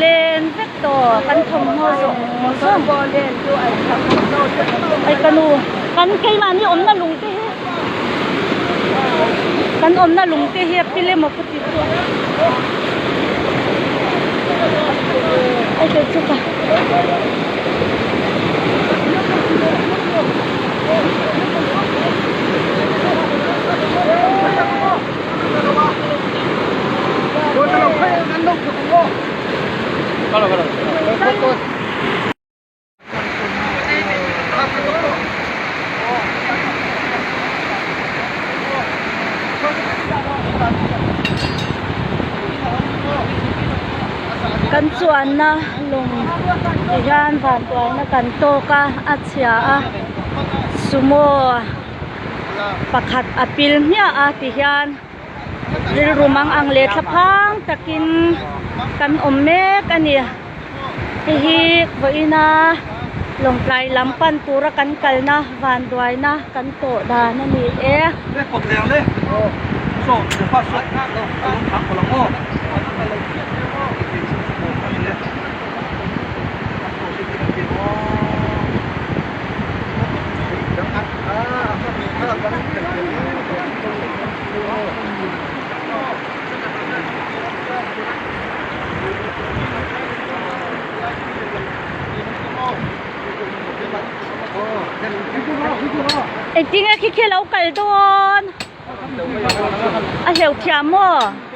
Len vek tawh kan thawmhnaw zawng zawng ai ka nu kan keimahni awmna lung te hi kan awmna lung te hi a pil emaw ka ti chu ai kei chu ka Kan chuanna lawng ti hian vantuaina kan tawk a a chhia a sumo pakhat a pil hmiah a ti hian rilru mang ang leh thlaphang takin kan awm mek a ni hei hi vawiina lawngtlai lam pan tura kan kalna vanduaina kan tawh dan a ni e. Engtin nge khi khi a lo kal dawn? A hleuh thiam maw?